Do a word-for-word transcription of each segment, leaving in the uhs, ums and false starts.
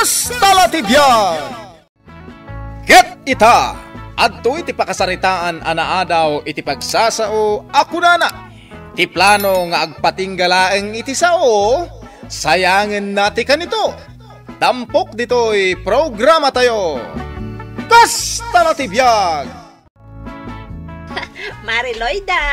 Kasta la ti biag! Ket ita, adtoy ti pakasaritaan a naadaw iti pagsasao a kunana, ti plano nga agpatingga laeng iti sao, sayangenna ti kanito. Tampok ditoy programatayo. Kasta la ti biag! Mare Loida!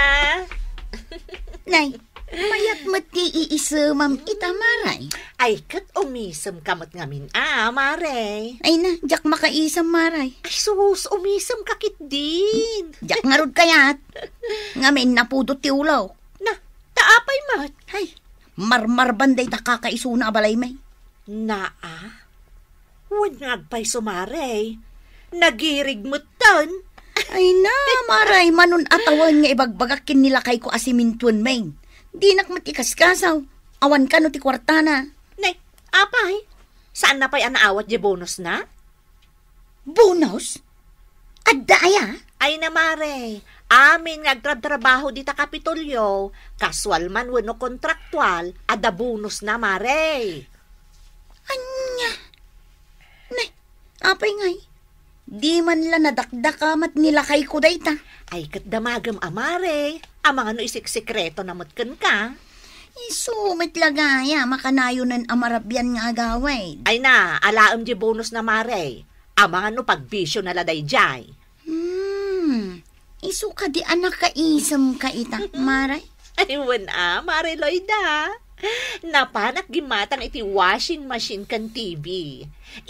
Nay, mayat met ti iisemam ita, Mare. Ay, ket umisemka met ngamin a, Mare. Ay na, diak makaisem, Mare. Ay, sus, umisemka ketdin. Diak ngarud kayat. Ngamin, napudot ti ulok. Na, ta apay met? Ay, marmarban dayta kakaisuna a balaymi. Naa? Wen nga agpayso, Mare. Nagirig metten. Ay na, Mare, manon a tawen nga ibagbagak ken ni lakayko a simintuenmi. Dinak met ikaskasaw. Awan kano ti kuartana. Ne, apay? Saanna pay a naawat diay bonusna? Bonus? Adda aya? Ay na, Mare, amin nga agtrabtrabaho dita Kapitolyo, kasual man wenno kontraktual, adda bonusna, Mare. Ania? Nay, apay ngay? Di man la nadakdaka met ni lakayko dayta. Ay, ket damagem a, Mare, amangan no isiksikretona met kenka. Isu met la gayam a kanayonen a marabian nga agawid. Ay na, alaem diay bonusna, Mare. Amangan no pagbisiona la daydiay. Hmm, isu kadi a nakaisemka ita, Mare? Ay, wen a, Mare Loida. Napanak gimmatang iti washing machine ken T V.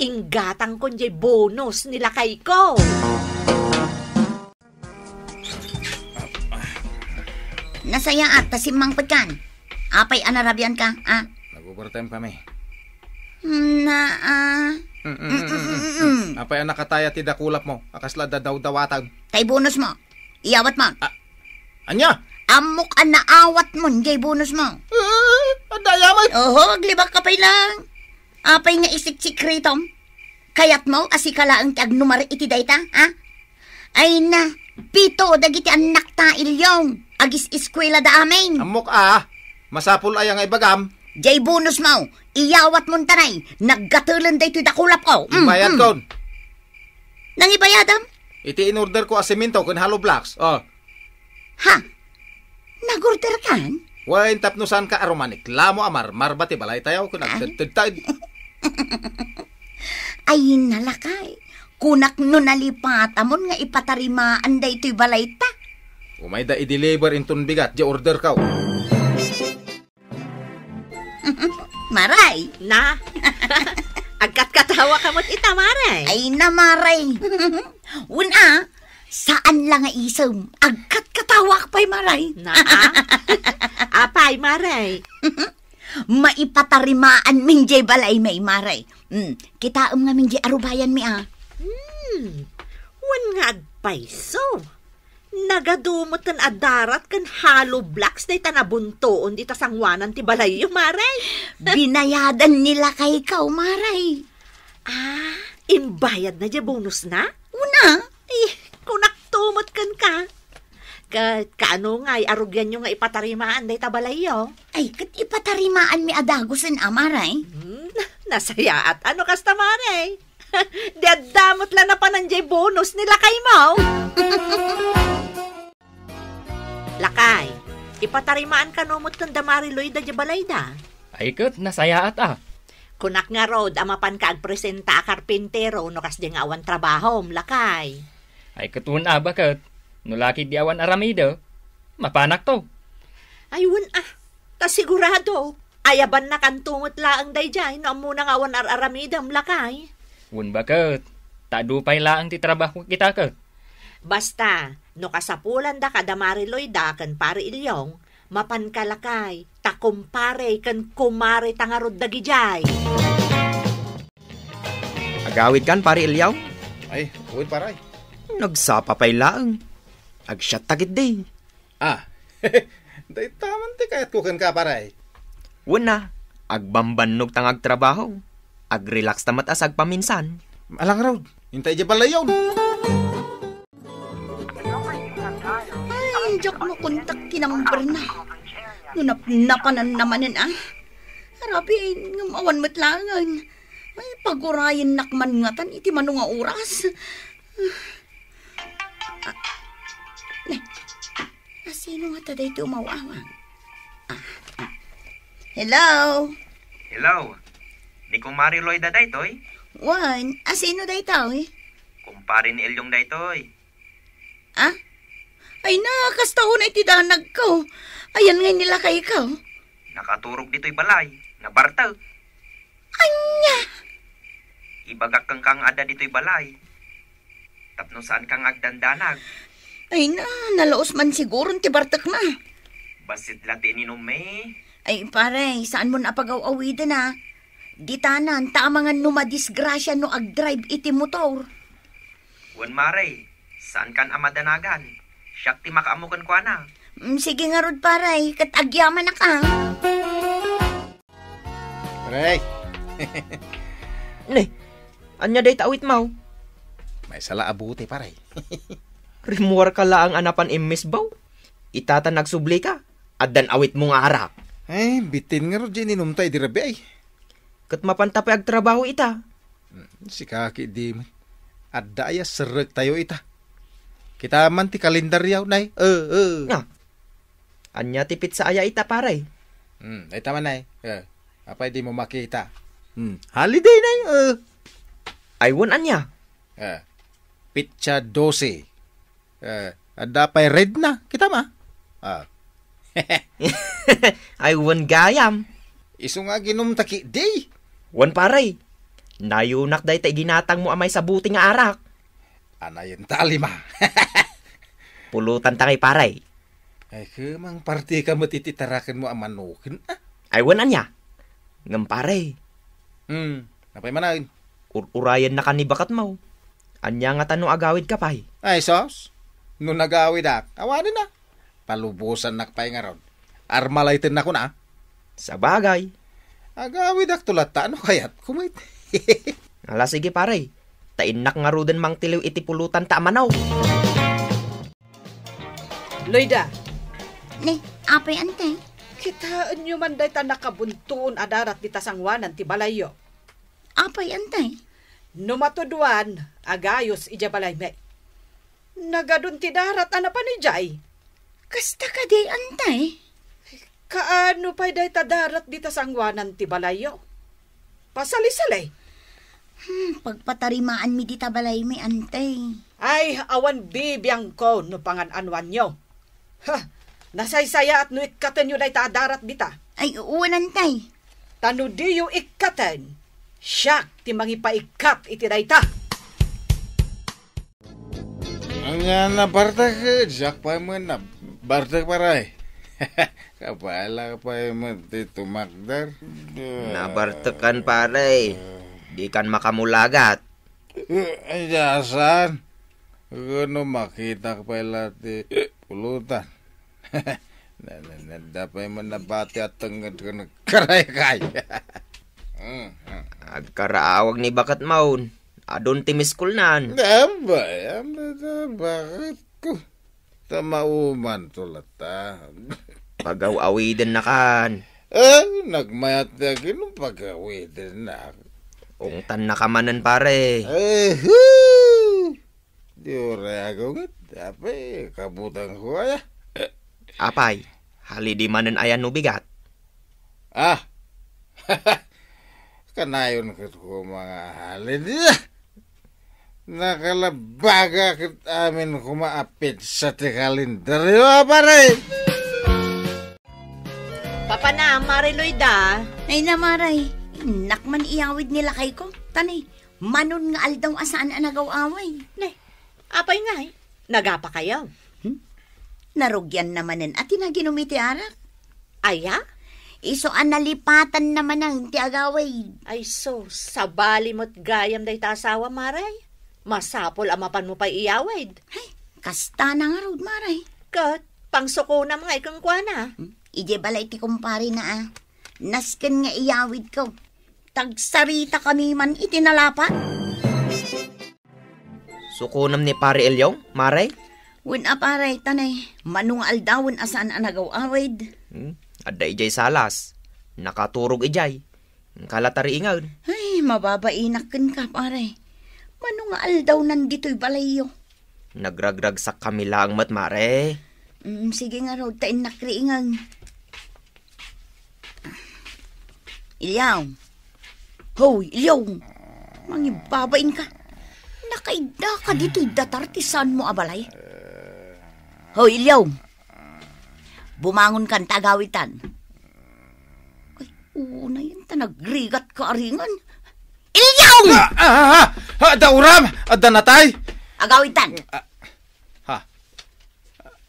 Inggatangkon diay bonus ni lakayko. Nasayaat ta simmangpetkan. Apay a narabianka, a? Nag-overtime kami. Na, a? Mm, mm, mm, mm, mm, mm. Apay a nakataya ti dakulapmo a kasla dadawdawatan? Tay bonusmo. Iyawatmon. A, ania? Ammok a naawatmon diay bonusmo. Eh, adda aya met? Oho, aglibakka pay lang. Apay nga isiksikretom? Kayatmo a sika laeng ti agnumar iti dayta, a? Ay na, pito dagiti annakta, Ilyong. Agis-eskuelada amin. Ammok a, masapul aya nga ibagam? Diay bonusmo, iyawatmon ta nay, naggatelen daytoy dakulapko. Mm, mm. Ibayatkon. Nangibayadam? Iti in-orderko a semento ken hollow blocks, o. Ha? Nag-orderkan? Wen, tapno saanka a rumaniklamo a marmarba ti balaytayo ken agtedtedta. Ay, na lakay. Kunak no nalipatamon nga ipatarimaan daytoy balayta. Umayda i-deliver inton bigat diay orderko. Maray. Na? Agkatkatawaka met ita, Maray. Ay na, Maray. Wen a, saan la nga isem. Agkatkatawak pay, Maray. Na, a? Apay, Maray? Maipatarimaanmin diay balaymi, Maray. Mm, kitaem ngamin diay arubayanmi, a. Hmm. Wen nga agpayso. Nagadu metten a darat ken hollow blocks dayta nabuntoon dita sangoanan ti balayyo, Maray. Binayadan ni lakayko, Maray. Ah, imbayadna diay bonusna? Wen a. Eh, kunakto met kenka. Ket kaano ngay a rugianyo nga ipatarimaan dayta balayyo? Ay, ket ipatarimaanmi a dagusen a, Maray. Hmm, nasayaat a no kasta, Maray. Di adda met la napanan diay bonus ni lakaymo. Lakay, ipatarimaan kano met ken da Mari Loida diay balayda? Ay ket, nasayaat a. Kunak ngarud a mapanka agpresenta a karpintero no kasdi nga awan trabahom, lakay. Ay ket, wen a, baket. No lakay di awan aramida, mapanakto. Ay, wen a. Ta sigurado, ayabannakanto met laeng daydiay no ammona nga awan ar-aramidem, lakay. Wen baket, ta adu pay laeng ti trabaho kita ket. Basta, no kasapulandaka da Mari Loida ken Pari Ilyong, mapanka lakay, ta kumpare ken kumare ta ngarud dagidiay. Agawidkan, Pari Ilyong? Ay, wen, paray. Nagsapa pay laeng. Agsiatta ketdi. Ah, dayta man ti kayatko kenka, paray. Wen a, agbambannog ta nga agtrabaho. Agrelax ta met a sagpaminsan. Ala ngarud, intay diay balayyon. Ay, diak makontak ti number na. No napnapananna manen a. Arabin, ngem awan met laengen. Ay, pagurayennak man ngatan iti mano nga oras. Ah, ne, asino ngata daytoy umaw-awag? Ah, ah. Hello? Hello. Ni Kumare Loida daytoy? Wen, asino daytoy? Kumpare ni Elyong daytoy. Ah? Ay na, kasta unay ti danagko. Ayan ngay ni lakayko. Nakaturog ditoy balay. Nabartek. Ania? Ibagak kenka nga adda ditoy balay. Tapno saanka nga agdandanag. Ay na, nalaos man siguron ti bartekna. Bassit la ti ininummi. Ay, pare, saanmon a pagaw-awiden, a. Ditanan, ta amangan no madisgrasia no agdrive iti motor. Wen, mare, saankan a madanagan. Siak ti makaammo kenkuana. Mm, sige ngarud, pare, ket agyamanak, a. Pare. Ne, ania dayta awitmo? Maysa la a bote, pare. Rimmuarka laeng a napan immisbaw. Ita ta nagsublika, addan awitmo nga arak. Ay, bitin ngarud diay ininumta idi rabii, ay. Ket mapanta pay agtrabaho ita. Hmm, sika ketdi met. Adda aya serrektayo ita. Kita man ti kalendaryo, nay. Eh, eh. Nga. Ania ti petsa aya ita, pare? Hmm, dayta man, nay. Eh, apay dimo makita? Hmm, holiday, nay. Eh. Ay, wen, ania? Eh, petsa dose. Eh, adda pay redna. Kitam, a? Ah. Ay, wen gayam. Isu nga aginumta ketdi. Wen, pare. Nayunak dayta iginatangmo a maysa bote nga arak. Anayen ta a lima. Pulotanta ngay, pare. Ay, kemang partika met iti tarakenmo a manoken, a? Ay, wen, ania? Ngem, pare. Hmm, apay manen? Ur-urayennakan ni baketmo. Ania ngata no agawidka pay? Ay, sus. No nagawidak, awanen a. Palubosannak pay ngarud. Armalaytennakon a. Sabagay. Agawidakto latta no kayatko met. Ala, sige, pare. Ta innak ngaruden mangtiliw iti pulotanta a manok. Loida. Ne, apay, ante? Kitaenyo man dayta nakabuntoon a darat dita sangoanan ti balayyo. Apay, ante? No matuduan, agayos idiay balaymi. Nagadun ti darat a napan idiay. Kasta kadi, ante? Kaano pay dayta darat dita sangoanan ti balayyo? Pasalisali. Hmm, pagpatarimaanmi dita balaymi, ante. Ay, awan bibiangko no pangan-anoanyo. Ha, nasaysayaat no ikkatenyo dayta a darat dita. Ay, wen, ante. Ta no diyo ikkaten, siak ti mangipaikkat iti dayta. Ania, nabartek? Diak pay met nabartek, pare. Kabaelak pay met ti tumakder. Nabartekan, pare. Dikan makamulagat. Ay, diak saan. Ket no makitak pay la ti pulutan. Na, na, na, adda pay met nabati a tengnged ken karay kay. Mm, mm. Agkaraawag ni baketmo. Adun ti miskolnan. Abay, am-, ta baketko. Ta maumanto latta. Pagaw-awidennakan. Eh, nagmayat ti aginom, pagawidennak. Ungtannaka manen, pare. Eh, hu! Di uray agawid, apay, kabutangko aya. Apay, halidi manen aya no bigat? Ah! Kanayon ket koma nga halidi. Nakalabaga ket amin koma a petsa ti kalendaryo, a, pare! Papanam, Mare Loida. Ay na, Mare. Innak man iyawid ni lakayko. Tani, manon nga aldaw a saan a nagaw-away. Ne, apay ngay? Nagapakayo? Hmm? Narugianna manen a ti naginum iti arak. Aya? Isu a nalipatanna manen ti agaway. Ay, sus, sabali met gayam dayta asawa, Mare. Masapul a mapanmo pay iyawid. Ay, kasta na ngarud, Mare. Ket, pangsukonam ngay kenkuana. Hmm? Idiay balay ti kumparena, a. Nasken nga iyawidko. Tagsaritakami man iti nalapat. Sukonem ni Pare Elyong, Mare? Wen a, Pare, tanay, mano nga aldawen a saan a nagaw-awid. Hmm, adda idiay salas. Nakaturog idiay. Kalatariingen. Ay, Mababainak kenka, pare. Mano nga aldawnan ditoy balayyo? Nagragragsakkami laeng met, mare. Mm, sige ngarud, ta innak riingen. Ilyaw. Hoy, Ilyaw. Mangibabain ka. Nakaidda ka ditoy datar ti saanmo a balay. Hoy, Ilyaw. Bumangon kan ta agawitan. Ay, unayen ta nagrigat ka aringan. Ilyaw! Ah, ah, ah, ah, adda uram! Adda natay! Agawitan. Ah, ha?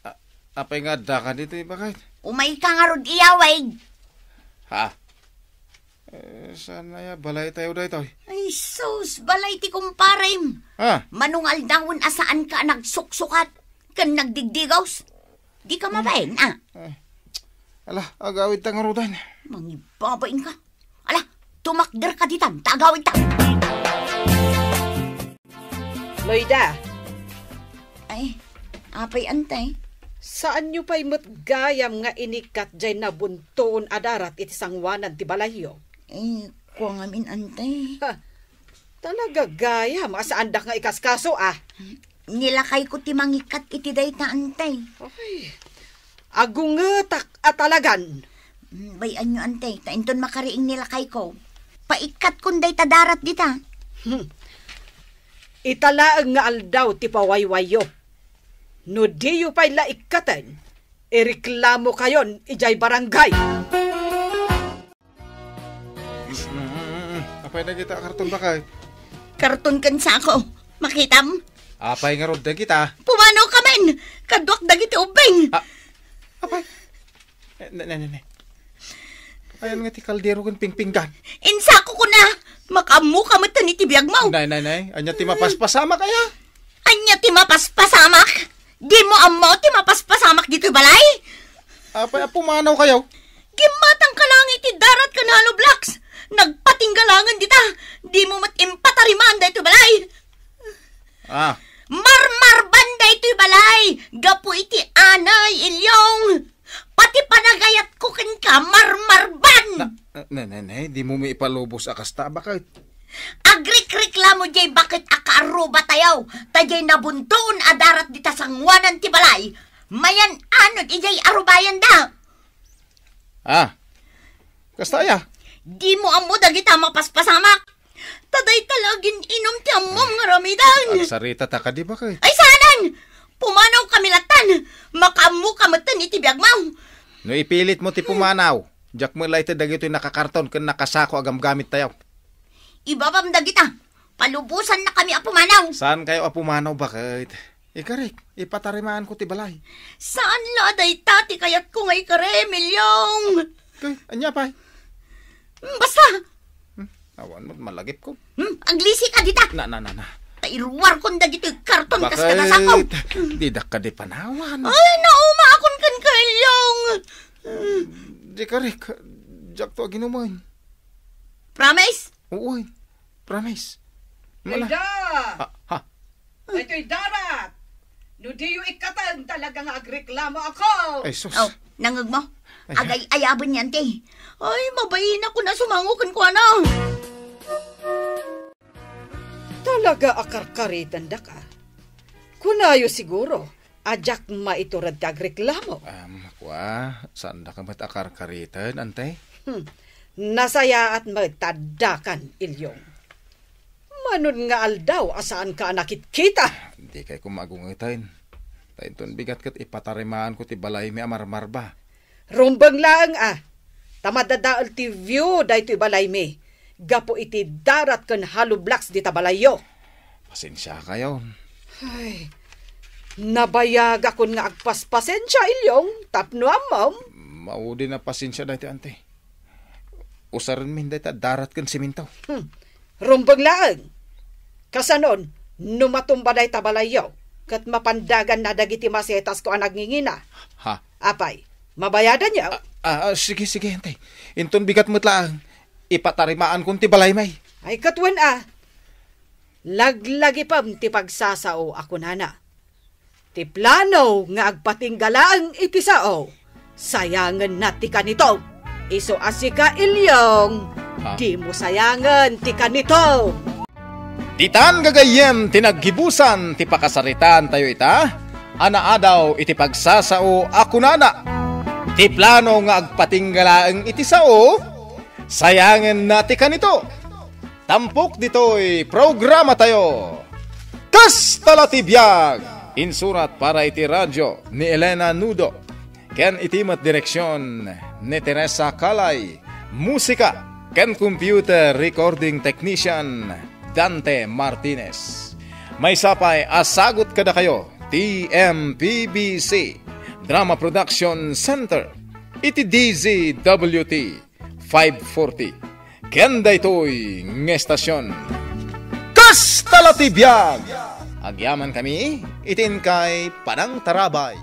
A-, apay nga adda ka ditoy, bakit? Umay ka ngarud iyawig. Ha? Eh, saan na ya? Balay tayo daytoy. Ay, sus, balay ti kumparem. Ha? Mano nga aldawen a saan ka a nagsuksukat ken nagdigdigaws? Di ka mabain, ah. Eh, ala, agawid ta ngaruden. Mangibabain ka. Ala, tumakder ka ditan, ta agawid ta. Loida. Ay, apay, antay? Saanyo pay met gayam nga inikkat jay nabuntoon a darat iti sangoanan ti balayyo? Eh, kua ngamin, antay. Ha, talaga gayam a saandak nga ikaskaso, ah. Nilakayko ti mangikkat iti dayta, antay. Ay, agungetak a talagan. Mm, bay-anyo, antay, ta inton makariing nilakayko, paikkatkon dayta darat dita. Hmm. Ita laeng nga aldaw ti pawaywayyo. No diyo pay la ikkaten, ireklamokayon idiay barangay. Mm, apay dagita a karton, bakit? Karton ken sako. Makitam? Apay ngarud dagita? Pumanaw kamin! Kaduak dagiti ubbing! Ah, apay? Eh, ne, ne, ne, ne. Ayan nga ti kaldero ken pingpinggan. Insako ko na! Makaammo ka met iti biag mo! Nay, nay, nay. Anya ti mapaspasamak, aya? Anya ti mapaspasamak? Dimo ammo ti mapaspasamak ditoy balay? Apay a pumanaw kayo? Gimmatang ka lang iti darat ken hollow blocks. Nagpatinggalangen dita. Dimo met impatarimaan daytoy balay. Ah. Marmarban daytoy balay. Gapu iti anay, Ilyong. Pati panagayatko kenka, marmarban. Na, na, na, na, dimo mi ipalubos a kasta, bakit? Agrikreklamo jay bakit a kaarrubatayo, ta jay nabuntoon a darat dita sangoanan ti balay, mayan-anod ijay arubayanda. Ah, kasta aya? Dimo ammo dagita mapaspasamak. Ta dayta la agin-inum ti ammom nga aramiden. Agsarita ta kadi, bakit? Ay, saanen! Pumanaw kami latan. Makaammo ka metten iti biagmo. No ipilitmo ti pumanaw, diak met la ited dagitoy nakakarton ken nakasako a gamgamit tayo. Ibabam dagita. Palubosan na kami a pumanaw. Saan kayo a pumanaw, bakit? Ikarik, ipatarimaanko ti balay. Saan la dayta ti kayatko nga ikarem, Ilyong? Kay, anya pay? Basta! Hmm, awan mo, malagip ko. Hmm, aglisi ka dita! Na, na, na, na. Ta iruarkon dagiti karton kas kadasako. Bakit? Didak ka di panawan. Ay, naumaakon kenka, Ilyong! Di karik, diak to aginuman. Promise? Oo, ay. Promise. Mala. Loida! Ah, ha? Daytoy darat! No diyo ikkaten, talaga nga agreklamo ako! Ay, sus. Oh, nangeg mo? Ay, agay-ayaben yan, te. Ay, mabain ako na sumango kenkuana. Talaga a karkaritendaka. Kunayo siguro, a diak maitured ti agreklamo. Am, kua, saandaka met a karkariten, ante? Hmm. Nasayaat met ta addakan, Ilyong. Manun nga aldaw a saanka a nakitkita? Di kay koma agungeten. Ta inton bigat ket ipatarimaanko ti balaymi a marmarba. Rumbeng laeng a, ta madadael ti view daytoy balaymi gapu iti darat ken hollow blocks dita balayyo. Pasensiakayon. Ay, nabayagakon nga agpaspasensia, Ilyong, tapno ammom. Maudi a pasensia daytoy, ante. Usarenmin dayta darat ken semento. Hmm. Rumbeng laeng. Kasanon, no matumba dayta balayyo, ket mapandaganna dagiti masetasko a nagngingina. Ha? Apay, mabayadanyo? Ah, ah, ah, sige, sige, ante. Inton bigat met laeng, ipatarimaanko ti balaymi. Ay, ket wen a, laglagipem ti pagsasao a kunana. Ti plano nga agpatingga laeng iti sao, sayangenna ti kanito. Isu a sika, Ilyong. Dimo sayangen ti kanito. Ditan gagayyem ti naggibusan ti pakasaritaantayo ita a naadaw iti pagsasao a kunana, ti plano nga agpatingga laeng iti sao, sayangenna ti kanito. Tampok ditoy programatayo. Kasta la ti biag! Insurat para iti radyo ni Elena Nudo, ken iti met direksion ni Teresa Calay, musika ken computer recording technician Dante Martinez. Maysa pay a sagut kadakayo ti M P B C Drama Production Center iti D Z W T five forty. Ken daytoy nga estasion. Kasta la ti biag! Agyaman kami iti inkay panangtarabay.